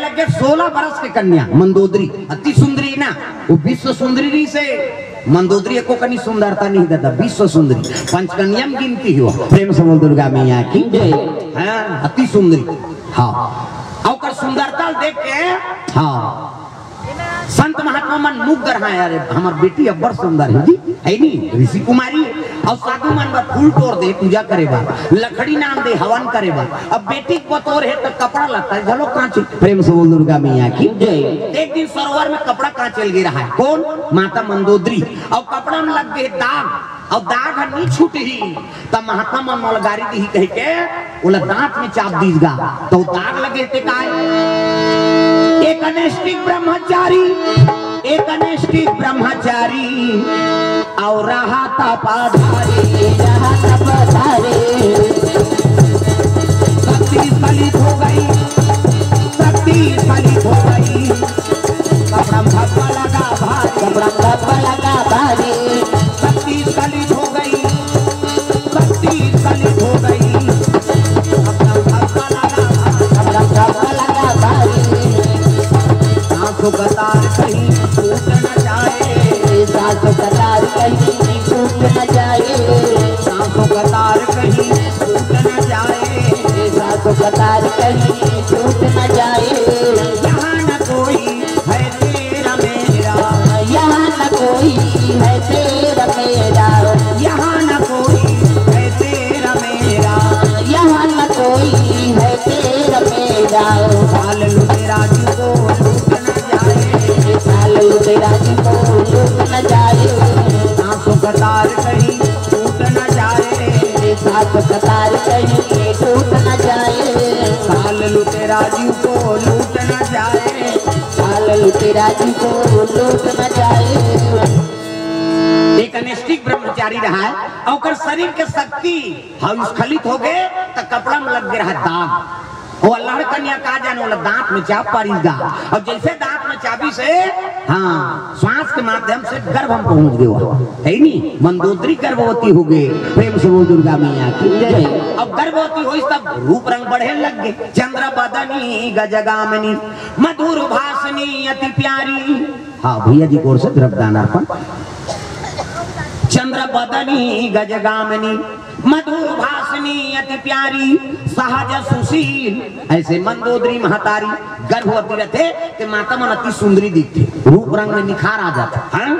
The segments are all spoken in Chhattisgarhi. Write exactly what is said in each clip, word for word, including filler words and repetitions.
के सोलह बरस के कन्या मंदोदरी, अति सुंदरी ना, वो विश्व सुंदरी रहिसे। मंदोदरी एको कनी सुंदरता नहीं देता, विश्व सुंदरी, पंचकन्या में गिनती हुआ। प्रेम से बोल दुर्गा मैया की। जय। हाँ, अति सुंदरी। हाँ, अउ ओकर सुंदरता देख के, हाँ, संत महात्मा मन मुग्ध रहा, "अरे, हमर बेटी अब्बड़ सुंदर है जी, है नी, ऋषि कुमारी।" अउ साधु मन बर फूल टोर दे पूजा करे बर, लकड़ी नाम दे हवन करे बर। अब बेटी के बतोर है त कपड़ा लत्ता घलो कांचे। प्रेम से बोल दुर्गा मैया की। जय। एक दिन सरोवर में कपड़ा कांचे ल गे रहा है। कौन? माता मंदोदरी। अउ कपड़ा में लग गे दाग, अउ दाग ह नी छूटही। त महात्मा मन मोला गारी दिही कहिके ओला दांत में चाप दीस गा, त दाग लगे ते काय? एक अनैष्ठिक ब्रह्मचारी, एक अनैष्ठिक ब्रह्मचारी, अउ रहा तपधारी, रहा तपधारी। शक्ति स्खलित हो गई, शक्ति स्खलित हो गई। कपड़ा में धब्बा लगा भारी, कपड़ा में धब्बा लगा भारी। शक्ति स्खलित हो गई, शक्ति स्खलित हो गई। कपड़ा में धब्बा लगा भारी, कपड़ा में धब्बा लगा भारी। सांसों का तार कहीं टूट न जाए, सांसों का तार कहीं टूट न जाए। सांसों का तार कहीं टूट न जाए, सांसों का तार कहीं टूट न जाए। यहाँ न कोई है तेरा मेरा, यहाँ न कोई है तेरा मेरा, यहाँ न कोई है तेरा मेरा, यहाँ न कोई है तेरा मेरा। साल लुटेरा जी को लूट न जाए, साल लुटेरा जी को लूट न जाए। सांसों का तार कहीं टूट न जाए, सांसों का तार कहीं टूट न जाए। साल लुटेरा जी को लूट न जाए, साल लुटेरा जी को लूट न जाए। एक अनैष्ठिक ब्रह्मचारी रहा है, ओकर शरीर के शक्ति हाँ स्खलित हो गए, त कपड़ा में लग गए रहा दाग। वो अल्हड़ कन्या का जाने, ओला दांत में चाप पारिस गा। अउ जैसे दांत में चाबिस, हाँ, श्वास के माध्यम से गर्भ में पहुंच गए, है नी, मंदोदरी गर्भवती हो गए। प्रेम से बोल दुर्गा मैया की जय। अब गर्भवती होइस तब रूप रंग बढ़े लग गए। चंद्र बदनी गजगामिनी, मधुर भाषिणी अति प्यारी। हाँ, भैया जी की ओर से द्रव्य दान अर्पण। चंद्र बदनी गजगामिनी, मधुर भाषिणी अति प्यारी, सहज सुशील। ऐसे मंदोदरी महतारी गर्भवती रथे, ते माता मन अति सुंदरी दिखथे, रूप रंग में निखार आ जाथे। हाँ?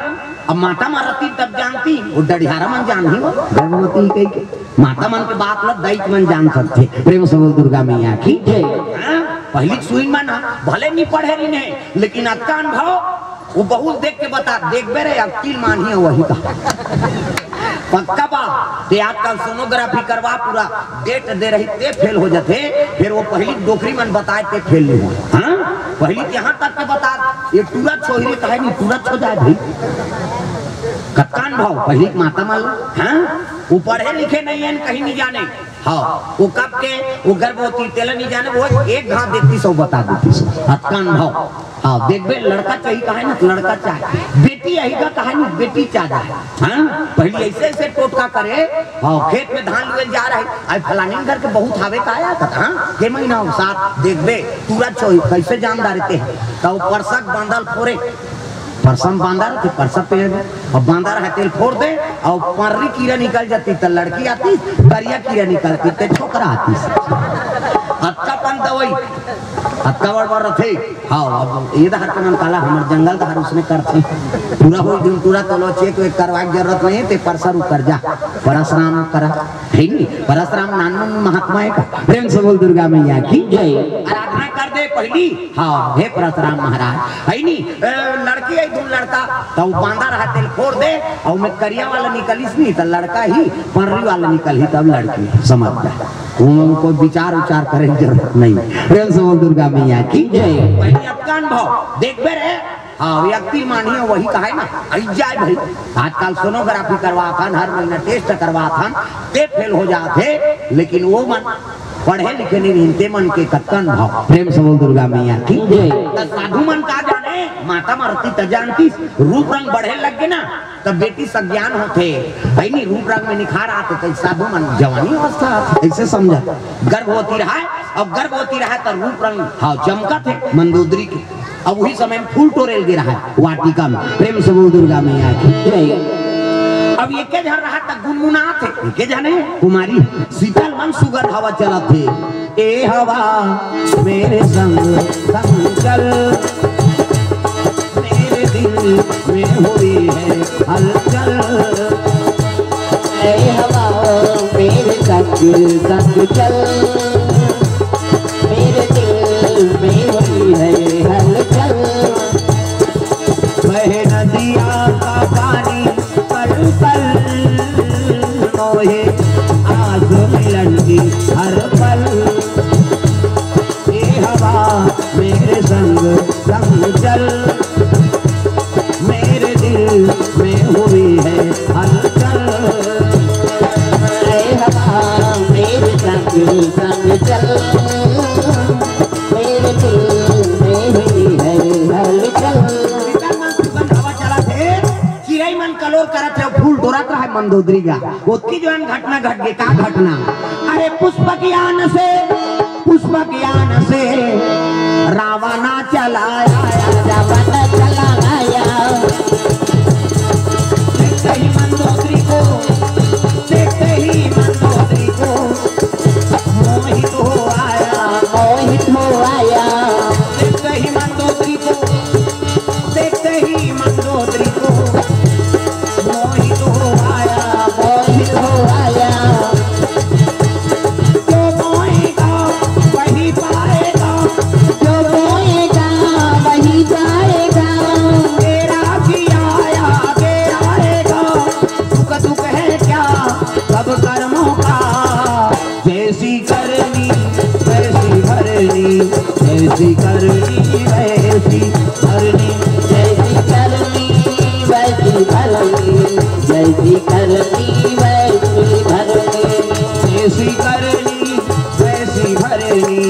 अब माता मन रती तब जानती, वो डढ़ियारा मन जानही वो, गर्भवती कहिके। माता मन के बात ल दई मन जान सकथे। प्रेम से बोल दुर्गा मैया की जय। हाँ? पहली सुइन मन भले नी पढ़े रहिन हे, लेकिन अतका अनुभव वो बहुत देख के बता, देखबे रे, अब तिल मानही है वही का। पक्का बा, ते आजकल सोनोग्राफी करवा, पूरा डेट दे रही, ते फेल हो जाथे, फिर वो पहली डोकरी मन बताए, ते फेल नहीं हो। हाँ? पहली यहाँ तक के बता, ये टूरा छोहिरे कहे नहीं, टूरा छो जाए भाई। कतका अनुभव, पहली माता मन, हाँ? वो पढ़े लिखे नहीं है, कहीं नहीं जाने। हाँ, वो कब के, वो गर्भवती तेला नहीं जाने, वो एक घाव देती सो बता देती सो। अतका अनुभव। हाँ, देखबे, लड़का चाहिए कहा है ना, तो लड़का चाहे। बेटी यही का कहा नहीं, बेटी चाह जाए। हाँ, पहली ऐसे ऐसे टोटका करे। हाँ, खेत में धान लुए जा रहे, आज फलानी घर के बहुत हावे का आया था। हाँ, के महीना हो साथ देखबे, पूरा छोई कैसे जानदार रहते हैं। तो परसक बांधल फोरे, परसम बांधल के परसक पे अब बांदर है तेल फोड़ दे, और पर्री कीरा निकल जाती त लड़की आती, करिया कीरा निकलती त छोकरा आती। अतका पन दवाई, अतका बड़ बड़ रथे। हाँ, अब ये दहर के मन काला, हमर जंगल दहर उसने करथे। पूरा हो दिन पूरा तलो चेक वेक करवाए के जरूरत नहीं, ते परसर उकर जा, परसराम करा, है नहीं? परसराम नानू महात्मा है का? प्रेम से बोल दुर्गा मैया की जय। आराधना कर दे पहली। हाँ, हे परसराम महाराज, है नी, ए, लड़की है, दू लड़का, तो वो बांदर है, तेल फोड़ दे, और मैं करिया वाला निकलिस नहीं, तो लड़का ही, पर्री वाला निकल ही, तब लड़की, समझ जाए। उनको विचार उचार करे की जरूरत नहीं। प्रेम से बोल दुर्गा मैया की जय। पहली अतका अनुभव, देखबे रे, हाँ, व्यक्ति मानिए वही कहे ना, आई जाए भाई। आजकल सोनोग्राफी करवाथन, हर महीना टेस्ट करवाथन, ते फेल हो जाथे, लेकिन वो मन पढ़े लिखे नहीं रहिन, ते मन के कतका अनुभव। प्रेम से बोल दुर्गा मैया की जय। त साधु मन का जाने, माता मरती त जानती, रूप रंग बढ़े लग गे ना, तब बेटी सज्ञान होथे। है नी, रूप रंग में निखार आथे, त साधु मन जवानी अवस्था आथे, ऐसे समझा। गर्भवती रहा, अब गर्भवती रहा त रूप रंग, हाँ, चमकत हे मंदोदरी के। अब वही समय में फूल टोरेल गे रहा वाटिका में। प्रेम से बोल दुर्गा मैया की जय। अब एके झन रहा त गुनगुनात हे, एके झने कुमारी शीतल मन सुगंध हवा चलत हे। ए हवा मेरे संग संग चल, मेरे दिल में हुई है हलचल। ए हवा मेरे संग संग चल, मेरे दिल में हुई है हलचल। बहे नदिया का पानी पल पल मोहे आस मिलन की हर पल। ये हवा मेरे संग संग चल, मेरे दिल में हुई है हलचल। ये हवा मेरे संग संग चल, मेरे दिल में हुई है हलचल। चिरई मन कलोर करत हे, फूल टोरत रहे मंदोदरी गा। ओतकी जोन घटना घट गे, का घटना? अरे पुष्पक यान से, पुष्पक यान से रावण चला आया, रावण चला आया। देखते ही मंदोदरी को, देखते ही मंदोदरी को मोहित हो आया, मोहित हो आया। देखते ही मंदोदरी को, देखते ही मंदोदरी को मोहित हो आया, मोहित हो आया। जो बोएगा वही पाएगा, जो बोएगा वही पाएगा। तेरा किया आगे आएगा, दुख दुख है क्या सब कर्मों का। जैसी करनी वैसी भरनी, जैसी करनी वैसी भरनी। जैसी करनी वैसी भरनी, जैसी करनी वैसी भरनी। जैसी करनी वैसी भरनी,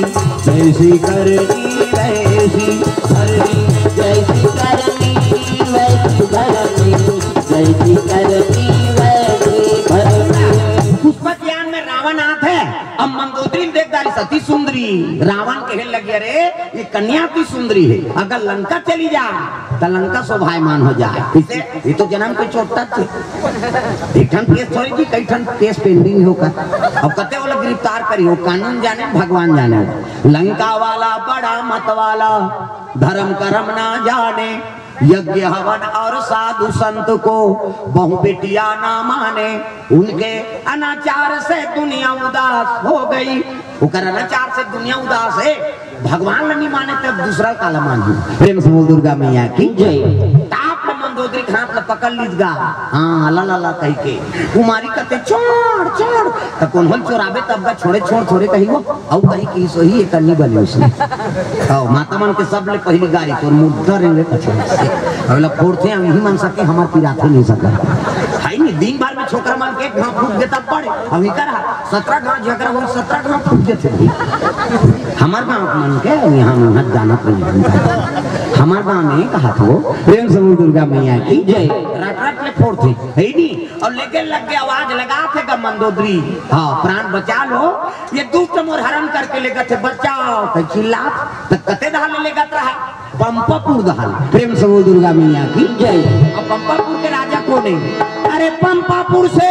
जैसी करनी वैसी भरनी। जैसी करनी वैसी भरनी, जैसी करनी वैसी भरनी। पुष्पक यान में रावण आत हे, अब मंदोदरी देख डारिस अति सुंदरी। रावण कहे लगे, अरे ये कन्या अति सुंदरी हे, अगर लंका चली जाय त लंका शोभायमान हो जाय। इसे ये तो जनम के चोट्टा हे। एक ठन केस थोड़ी जी, कई ठन केस pending हे ओकर। अब कते ओला गिरफ्तार करही, वो कानून जाने, भगवान जाने। लंका वाला बड़ा मत वाला, धर्म कर्म ना जाने, यज्ञ हवन और साधु संत को बहु बेटियां ना माने। उनके अनाचार से दुनिया उदास हो गई। ओकर अनाचार से दुनिया उदास हे, भगवान ला नहीं माने तब दूसरा काला मानही। प्रेम से बोल दुर्गा मैया की जय। ताप ले मंदोदरी के हाथ ला पकड़ लीस गा, हाँ, ला ला ला कहिके। कुमारी कथे, छोड़ छोड़, त कोन होल चोराबे तब गा छोड़े, छोड़ थोड़े कही वो। अउ कही कि सोही एक अन्नी बने उसने। अउ माता मन के सब ले पहिली गारी, तोर मुद्दा रेंगे कछे। अबला फोड़थे, हम ही मन सके, हमार पिराथे नहीं सके। है नहीं, दिन भर में छोकरा मन के घाव फूट देता पड़े, हम ही करा, सत्रह घाव झगड़ा हो, सत्रह घाव फूट देते भाई। हमार गांव मन के, हम यहाँ, हम यहाँ जानत नहीं। हमार गांव में कहा था वो, प्रेम समूह दुर्गा मैया की जय। रट रट ले फोड़थे, है नहीं? अउ लेके लग गे आवाज लगाथे गा मंदोदरी, हाँ, प्राण बचा लो, ये दुष्ट मोर हरण करके लेगथे, बचाओ, त चिल्लात, त कते डहर ले लेगत रहा, पंपापुर डहर। प्रेम से बोल दुर्गा मैया की जय। अब पंपापुर के राजा कोन हे? अरे पंपापुर से,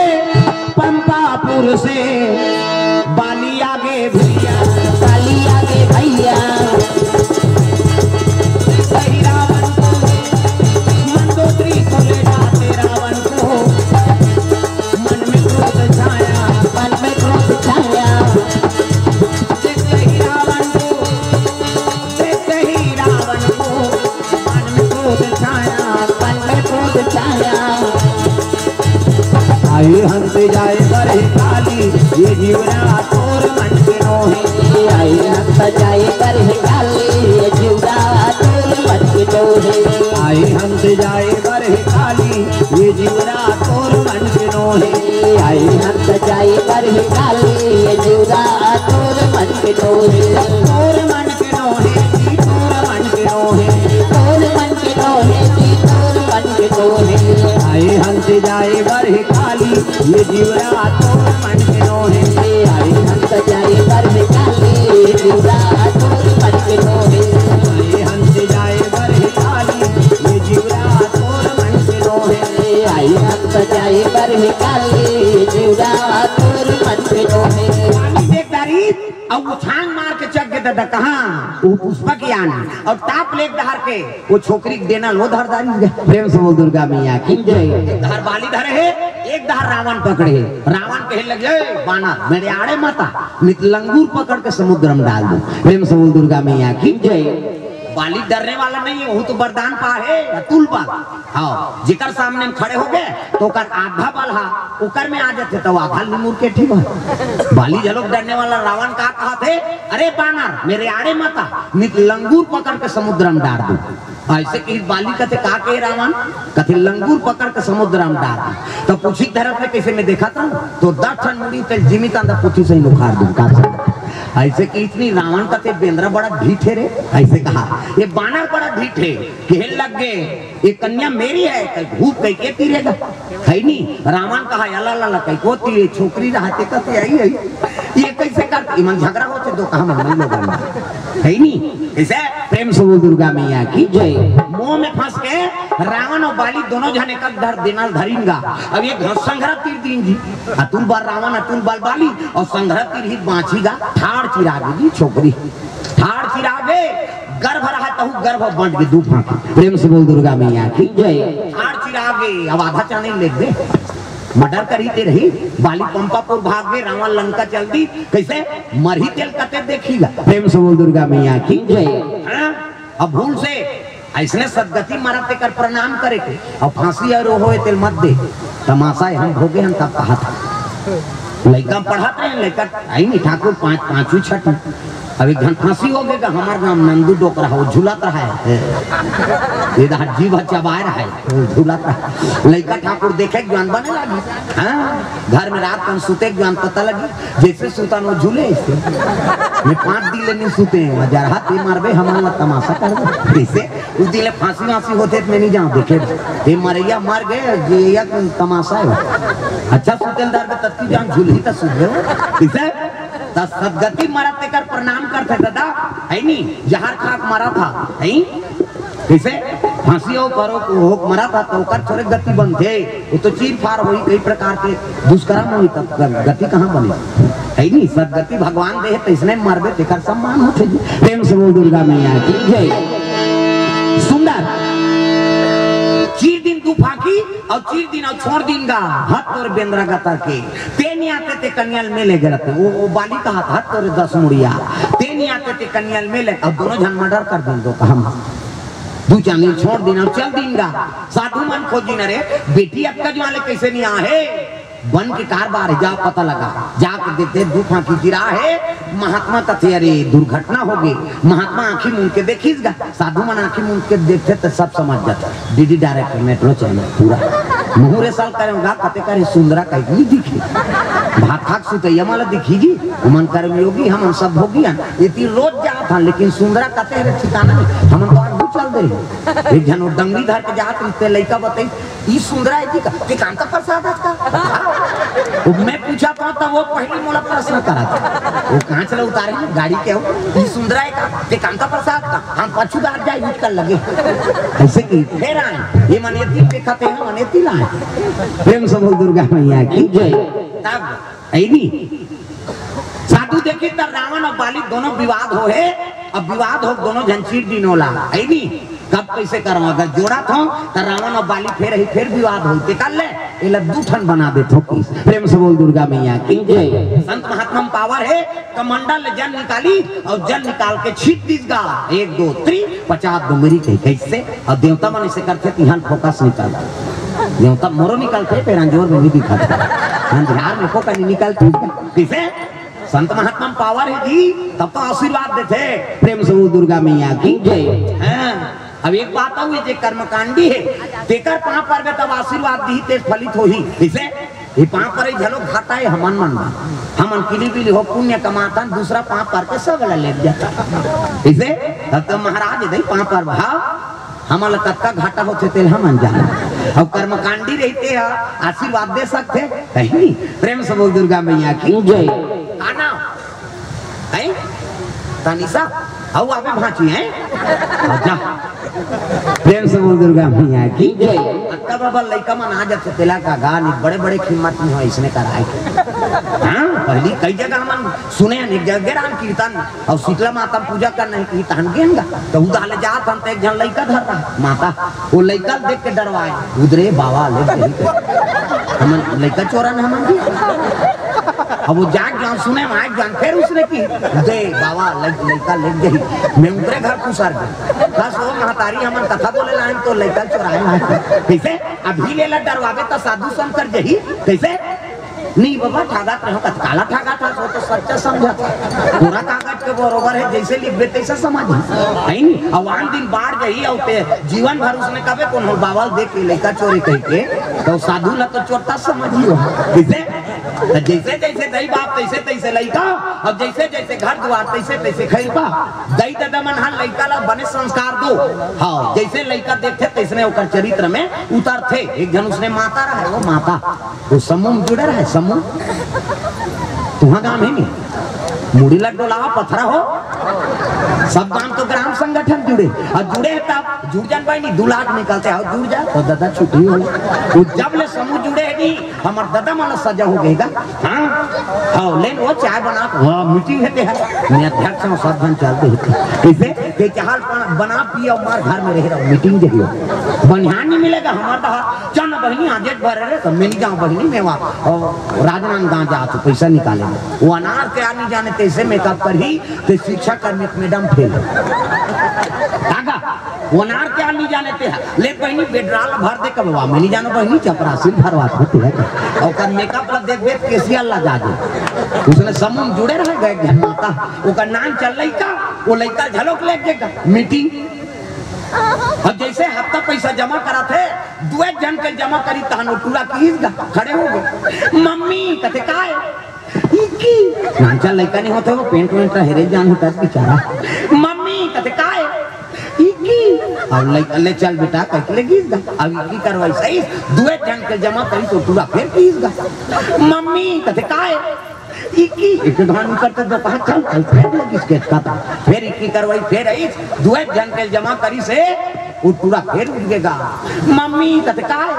पंपापुर से बाली आगे भैया, बाली आगे भैया। सही रावण को, मंदोदरी को ले जाते रावण को। मन में क्रोध छाया, मन में क्रोध छाया। देखते ही रावण को, देखते ही रावण को, मन में क्रोध छाया, मन में क्रोध छाया। आई हंस जाए बरही काली, ये जीवरा तोर मन के नोहे। आई हंस जाए बरही काली, ये जीवरा तोर मन के नोहे। आई हंस जाए बरही काली, ये जीवरा तोर मन के नोहे। आई हंस जाए बरही काली, ये जीवरा तोर मन के नोहे। तोर मन के नोहे जी, तोर मन के नोहे। तोर मन त कहाँ वो पुष्पा के आन, अउ टाप ले एक डहर के वो छोकरी के देना लो धर डारिस गा। प्रेम से बोल दुर्गा मैया की जय। एक डहर बाली धरे हे, एक डहर रावण पकड़े हे। रावण कहे लगे, "ए बानर, मेरे आड़े मत आ, नहीं तो लंगूर पकड़ के समुद्र में डाल दूं।" प्रेम से बोल दुर्गा मैया की जय। बाली डरने वाला नहीं है, वो तो वरदान पा हे अतुल बल। हाँ, जेकर सामने में खड़े हो गए तो ओकर आधा बल हा ओकर में आ जाथे, तो आधा निमुर के ठीक बा। बाली झलोक डरने वाला। रावण का कहा थे, "अरे बानर, मेरे आड़े मत आ, नहीं तो लंगूर पकड़ के समुद्र में डार दूं।" ऐसे कही बाली कथे, "का कहे रावण?" कथे, "लंगूर पकड़ के समुद्र में डार दूं।" तो पूछी धरत में, "कैसे मैं देखा था तो दस ठन मुड़ी तेल जिमी तांदा पुथी से ही उखाड़ दूं।" का ऐसे कि इतनी रावण कथे, "बेंद्रा बड़ा ढीठ है रे।" ऐसे कहा, "ये बानर बड़ा ढीठ है।" कहे लग गए, "ये कन्या मेरी है, कहीं भूत कहीं के तीरेगा, है नहीं।" रावण कहा, "अला ला ला, कहीं को तीरे, छोकरी रहते कहते आई आई, ये कैसे करते?" इमन झगड़ा होते दो कहा मन में लोगन में, है नहीं। इसे प्रेम से बोल दुर्गा मैया की जय। मोह में फंस के रावण और बाली दोनों जने का डर देना धरिन गा। अब ये घर संघरा तीर दीन जी, अतुल बल रावण, अतुल बल बाली, और संघरा तीर ही बांची गा। ठाड़ चिरागे जी छोकरी, ठाड़ चिरागे, गर्भ रहा तहु गर्भ बंट के दू फांकी। प्रेम से बोल दुर्गा मैया की जय। ठाड़ चिरागे, अब आधा चाने ले दे, मर्डर करी ते रही। बाली पंपापुर भाग गए, रावण लंका चल दी। कैसे? मरही तेल कते देखी गा। प्रेम से बोल दुर्गा मैया की जय। हाँ? अब भूल से ऐसने सदगति मरत तेकर प्रणाम करे के, अब फांसी और होए तेल मत दे। तमाशा है, हम भोगे हम तब कहा था। लइका पढ़त रहे, लइका आई नहीं ठाकुर, पाँच, पाँचवीं छठी। अब एक घन फांसी हो गए, हमार नाम नंदू डोकरा हो, झूलत रहा है। ये तो जीभ चबाए रहा है, झूलत रहा है। लइका ठाकुर देखे के ज्ञान बने लगी। हाँ, घर में रात कन सुते के ज्ञान पता लगी, जैसे सुता नो झूले ऐसे। मैं पाँच दिन ले नहीं सुते हैं, वजह हाथ ये मारबे, हमारा तमाशा कर दे। इसे उस दिन ले फांसी वांसी होते तो मैं नहीं जाऊँ देखे। ये मरैया मर गए, ये एक तमाशा है। अच्छा सुतेल दर्द तत्ती जान झूलही त सुत गए। इसे त सदगति मरत तेकर प्रणाम करथे दादा, है नी? जहर खाक मरा था, है? कइसे? फांसी अउ परो होक मरा था, त ओकर थोरे गति बनथे। वो तो चीर फार होही, कई प्रकार के दुष्कर्म होही, तब गति कहाँ बने? है नी? सदगति भगवान दे हे, तइसने मरबे, तेकर सम्मान होथे जी। प्रेम से बोल दुर्गा मैया की जय। सुंदर। चीर दिन तू फांकी अउ चीर दिन अउ छोड़ दिन गा, हत तोर बेंदरा गतर के। ते नियाते ते कन्याल में ले गलत। वो, वो बाली कहा था, "तोरे दस मुड़िया।" ते नियाते ते कन्याल में ले, अब दोनों झन मर्डर कर दिन दो, कहा हम। दू चांदी छोड़ दिन अउ चल दिन गा। साधु मन खोजी न रे, बेटी अक्का जुआले कैसे नहीं आहे? बन के कारबार हे, जा पता लगा। जाके देखथे, दू फांकी गिरा हे। महात्मा कथे, "अरे, दुर्घटना हो गई।" महात्मा आंखी मूंद के देखिस गा। साधु मन आंखी मूंद के देखथे त सब समझ जाथे। डीडी डायरेक्ट मेट्रो चैनल पूरा। मुहूरे साल करे होगा, कते करे सुंदरा कहीं नहीं दिखी। भात खाक सुतैया माला दिखी जी। हमन कर्मयोगी, हमन सब भोगी हन। ये तीर रोज जात हन, लेकिन सुंदरा कते रे ठिकाना नहीं। हमन तो आगू चल दे। एक झन वो डंगरी धर के जात रहिथे, लइका बताई, "ई सुंदरा है जी का? ते कांता प्रसाद आज का?" वो मैं पूछा था, तब वो पहली मोला प्रश्न करा था। वो कांच ला उतारे ना गाड़ी के, हो, "ई सुंदरा है का? ते कांता प्रसाद का?" हम पछू गाड़ जाए, हिट कर लगे। ऐसे की फेर आए, ये मने तीर देखते हैं, मने तीर आए। प्रेम से बोल दुर्गा मैया की जय। तब ऐनी साधु देखी त रावण अउ बाली दोनों विवाद हो हे। अब विवाद हो, दोनों झन चीर दिन ओला, है नी? कब कैसे करवा? अगर जोड़ा था त रावण अउ बाली फेर ही फेर विवाद हो, ते कर ले, एला दू ठन बना दे थोकिस। प्रेम से बोल दुर्गा मैया की जय। संत महात्मा में पावर हे, कमंडल ले जन निकाली अउ जन निकाल के छीट दिस गा। एक दो तीन, पचास दो मेरी कही कैसे? अउ देवता मन इसे करथे, तिहान फोकस निकाल। देवता मोरो निकलथे, फेर अंजोर में नहीं दिखा। अंधियार में फोकस नहीं निकलथे। किसे? संत महात्मा में पावर हे जी, तब तो आशीर्वाद देथे। प्रेम से बोल दुर्गा मैया की जय। हाँ, अब एक बात अउ हे, जे कर्मकांडी हे, तेकर पांव परबे तब आशीर्वाद दिही, तेज फलित होही। किसे? ये पांव परे झलो घाटा हे हमन मन मा। हमन किली बिली हो पुण्य कमाथन, दूसरा पांव पर के सब ला ले जाता। इसे तब तो महाराज दे पांव पर भाव, हमन ला कतका घाटा होथे तेल हमन जान। अउ कर्मकांडी रहिथे ह, आशीर्वाद दे सकथे कहीं? प्रेम से बोल दुर्गा मैया की जय। का नाम? हैं? तनिषा? अउ आबे भांची हैं। अउ जा। प्रेम से बोल दुर्गा मैया की जय। अत्ता बाबा लइका मन आ जाथे तेला का गा नहीं, बड़े बड़े कीमत नहीं हो इसने कराए के। हाँ, पहली कई जगह मन सुने हैं, एक जगह राम कीर्तन अउ शीतला माता पूजा करना है कीर्तन गेंगा। तो उदा ले जात हम तो एक झन लइका धर रहा माता, वो लइका देख के डरवाए, उदरे बाबा ले गई। हमन लइका चोरन हमन भी। अब वो जाग जान सुने मार जान फिर उसने की दे बाबा लइ-, लइका ले गई। मैं उतरे घर कुसर गए। बस वो महतारी हमन कथा बोले लाइन तो लइका चोराए लाइन। कैसे? अभी लेला डरवाबे तो साधु संत कर जही। कैसे? नहीं बाबा, ठागत रहो, कत काला ठागत हस, वो तो सच्चा समझत हस। पूरा कागज के बरोबर है, जैसे लिखबे तैसे समझ। है नी? अब आन दिन बाढ़ जही, अउ ते जीवन भर उसने कबे कोनो बावल देख के लइका चोरी कह के, तो साधु ला तो चोरता समझियो। जैसे, तो जैसे जैसे दई बाप तैसे तैसे लइका, अब जैसे जैसे घर दुआर तैसे तैसे खैर बा। दई ददा मन हा लइका ला बने संस्कार दो। हाँ, जैसे लइका देखथे तैसने ओकर चरित्र में उतरथे। एक झन उसने माता रहे, वो माता वो समूह में जुड़े रहे, समूह। तुहा गांव है नहीं, मुड़ी लग डोलावा पथरा हो। सब गांव तो ग्राम संगठन जुड़े, अउ जुड़े है तब जुड़ जान भाई नहीं, दो लाख निकलते हो, जुड़ जा तो दादा छुट्टी हो। वो जब ले समूह जुड़े है नहीं, हमर दादा मन ला सजा हो गएगा। हाँ, हाँ, लेन वो चाय बना, हाँ, मीटिंग है ते है। मैं अध्यक्ष हूँ, सब धन चलते हैं। कैसे? के चाहल बना, बना पिए अउ मार घर में रह रहा, मीटिंग जही हो। बनिहान नहीं मिलेगा, हमार तो चल ना बहिनी, आज एक बार रे, तो मैं नहीं जाऊँ बहिनी, मैं वहाँ, अ, राजनांदगांव जात हूँ, पैसा निकाले। वो अनार के आनी जाने तैसे मेकअप करही, ते शिक्षा कर्मी के मैडम फेल। काका, वो अनार के आनी जाने ते है। ले बहिनी, बेडराल भर दे कब, मैं नहीं जानो बहिनी, चपरासी भरवा होते है। अउ ओकर मेकअप ला देख देख केसिया ला जा दे। उसने समूह जुड़े रह गए, घर माता, ओकर नाम चल लइका, वो लइका झलोक ले गए मीटिंग। अब जैसे हफ्ता पैसा जमा कराथे, दुए झन के जमा करी तहन वो टूरा किहिस गा, खड़े हो गए। मम्मी कथे काय? इकी। नानचा लइका नहीं होते, वो पेंट वेंट हेरे जान होता है बेचारा। मम्मी कथे काय? इकी। अब लइका ले चल बेटा, कह के ले गिस गा। अब इकी करवाई सही, दुए झन के जमा करी तो टूरा फिर किहिस गा। मम्मी कथे काय? इकी, एक धान करते दो कहा चल, चल, फिर लगिस के कहता। फिर इकी करवाई, फिर आई, दुए झन के जमा करी से, वो टूरा फिर उठ गएगा। मम्मी कथे काय?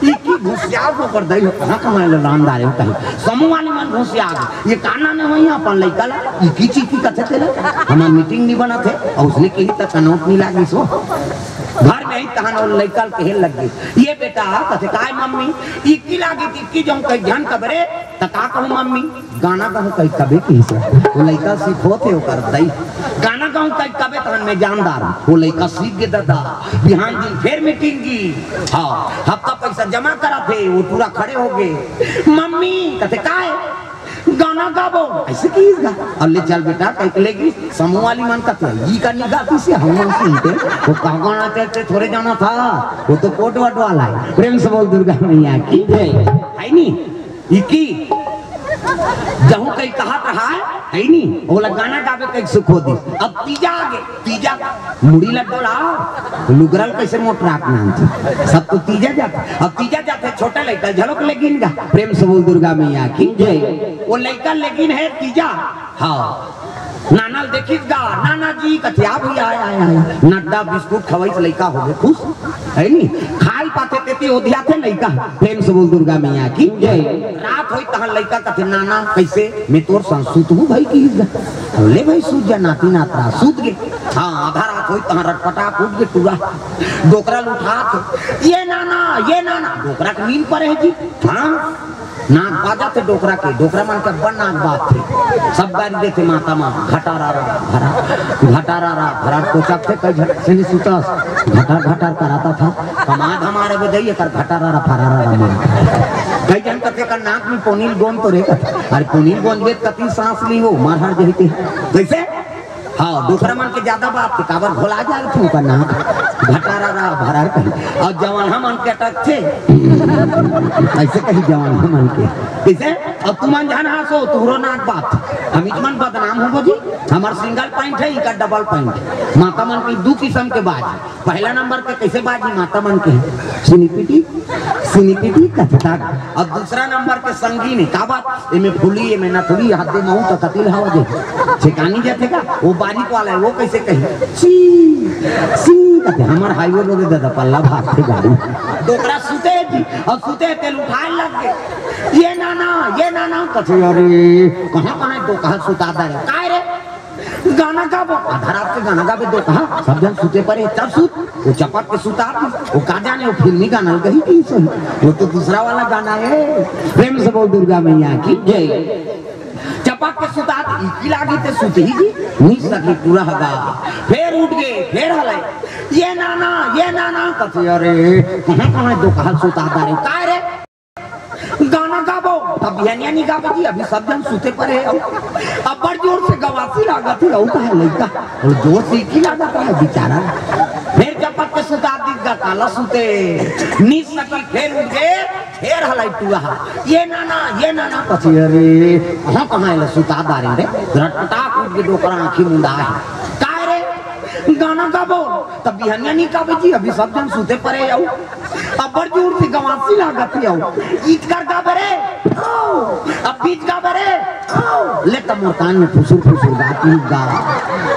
इकी घुसियार को कर दई हो, कहाँ कमाए लो लानदार हो कहीं। समूह वाली मन घुसियार, ये काना ने वही अपन लइका ला, इकी चीकी कथे तेला, हमार मीटिंग नहीं बना थे, और उसने कही तक नोट नहीं लागी सो। घर में ही तहन वो लइका कहे लग गई, ये बेटा कथे काय मम्मी, इकी लागी, इकी जो कहीं ध्यान कबरे, त का कहूँ मम्मी? गाना गाहूँ कहि कबे किहिस। वो लइका सिखोथे ओकर दई। गाना गाहूँ कहि कबे तहन में जानदार। वो लइका सीख गे ददा। बिहान दिन फेर मीटिंग गी। हाँ, हफ्ता पैसा जमा कराथे, वो टूरा खड़े हो गे। मम्मी, कथे काय? गाना गाबो। अइसे किहिस गा। अब ले चल बेटा, कहि के ले गिस। समूह वाली मन कथे, ई का नहीं गातिस, हम मन सुनते। वो का गाना चलते थोड़े जाना था। वो तो कोट वट वाला है। प्रेम से बोल दुर्गा मैया की जय। है नी? इकी जहूँ कहीं कहत रहा है, है नी? ओला गाना गावे कहीं सुख हो दिस। अब तीजा आगे, तीजा मुड़ी लग डोला, लुगरल कैसे मोटरात नाम थी। सब तो तीजा जाता। अब तीजा जाते छोटे लइका झलक ले गिन गा। प्रेम से बोल दुर्गा मैया की जय। वो लइका लेकिन है तीजा। हाँ। नाना ल देखिस गा, नाना जी कथे आ भैया, आय, आय, आय। नड्डा बिस्कुट खवाइस लइका हो गे खुश, है नी? खाय पाथे तेती ओधियाथे लइका। प्रेम से बोल दुर्गा मैया की जय। रात होई तहाँ लइका कथे, "नाना, कैसे? मैं तोर संग सूत हूँ भाई," किहिस गा। "ले भाई, सूत जा, नाती नातरा," सूत गे। हाँ, आधा रात होई तहाँ रटपटाक उठ गे टूरा। डोकरा ल उठाथे, "ये नाना, ये नाना," डोकरा के नींद परे है जी। हाँ, नाक बाजथे डोकरा के, डोकरा मन के अब्बड़ नाक बाजथे। सब गारी देथे माता मन, घटारारा भरा, घटारारा भरा, कोचकथे कई झट से नहीं सुतस, घटार घटार कराता था। कमा धमारे बजाई, एकर घटारारा फरारारा मार। कई झन कथे कर नाक में पोनील गोंद तो रे, अरे पोनील गोंद के कति सांस ली हो, मार हर जही ते। कैसे? हाँ, डोकरा मन के ज्यादा बात के काबर घोला जाए थे ओकर नाक। घटारारा भरार कही। और जवान हमन के अटक थे। ऐसे कही जवान हमन के। कैसे? और तुमन जान हाँसो, तुहरो नाक बात। हम इतमन बदनाम होबो जी। हमार सिंगल पॉइंट है, इनका डबल पॉइंट। माता मन की दू किस्म के बाज। पहला नंबर के कैसे बाजी माता मन के? सिनीपिटी, सिनीपिटी कथता। और दूसरा नंबर के संगीन, का बात? एमे फुली, एमे नथुली, हाथ दे महू तो कतिल हवा दे। ठिकानी जाथे का? वो मैकेनिक वाला हे, वो कइसे कही? ची, ची कथे, हमर highway रोड हे दादा, पल्ला भागथे गाड़ी। डोकरा सुते जी, अउ सुते तेला उठाय लग गे। ये नाना, ये नाना, कथे, अरे, कहाँ, कहाँ हे डोकरा सुता दे रे? काय रे? गाना गाबो, आधा रात के गाना गाबे डोकरा, सब झन सुते परे, तब सुत, वो चपक के सुता दी, वो का जाने, वो फिल्मी गाना ल कही कि सही, वो तो दूसरा वाला गाना हे। प्रेम से बोल दुर्गा मैया की जय। चपक के सुतात इकी लागी ते सुतही जी, नी सकी टूरा हगा। फेर उठ गे, फेर हलय, ये नाना, ये नाना, कथे, अरे, कहाँ, कहाँ हे डोकरा सुता दे रे, काय रे? गाना गाबो, तब बिहनिया नी गाबे जी, अभी सब झन सुते परे हे। अब्बड़ जोर से गवासी लागत हे, अउ कहाँ लइका, अउ जोर से इकी लागत हे बेचारा। फेर चपक के सुता दीस गा, काला सुते, नी सकी, फेर उठ गे, फेर हलय टूरा, ये नाना, ये नाना, कथे, अरे, कहाँ, कहाँ एला सुता डारे रे, रटपटाक उठ गे डोकरा आँखी मुंदा हे। काय रे? गाना गाबो, तब बिहनिया नी गाबे जी, अभी सब झन सुते परे हे। अब्बड़ जोर से गवासी लागत हे। इचकर गाबे रे, अब बीच गाबे रे, ले त मोर कान में फुसुर फुसुर गात नी गा।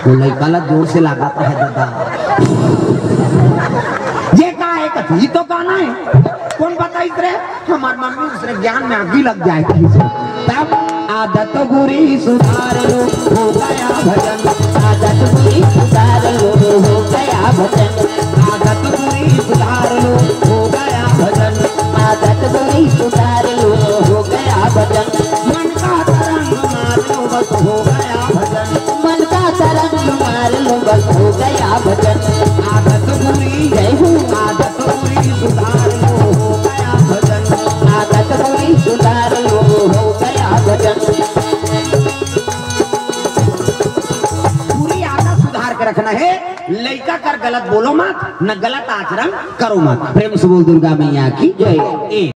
वो लइका ला जोर से लागत हे दादा। ये का हे कथे, ये तो गाना हे। कोन बताइस रे? हमर मम्मी उसने ज्ञान में आगी लग जाए थी। तब आदत बुरी सुधार लो, हो गया भजन। आदत बुरी सुधार लो, हो गया भजन। आदत बुरी सुधार लो, हो गया भजन। आदत बुरी सुधार लो, हो गया भजन। मन का तरंग मार लो, बस हो गया भजन। मन का तरंग मार लो, बस हो गया भजन। आदत बुरी, जय हो। आदत बुरी सुधार लो, हो गया भजन। आदत बुरी सुधार लो, हो गया भजन। बुरी आदत सुधार के रखना हे, लइका कर गलत बोलो मत, न गलत आचरण करो मत। प्रेम से बोल दुर्गा मैया की जय। ए।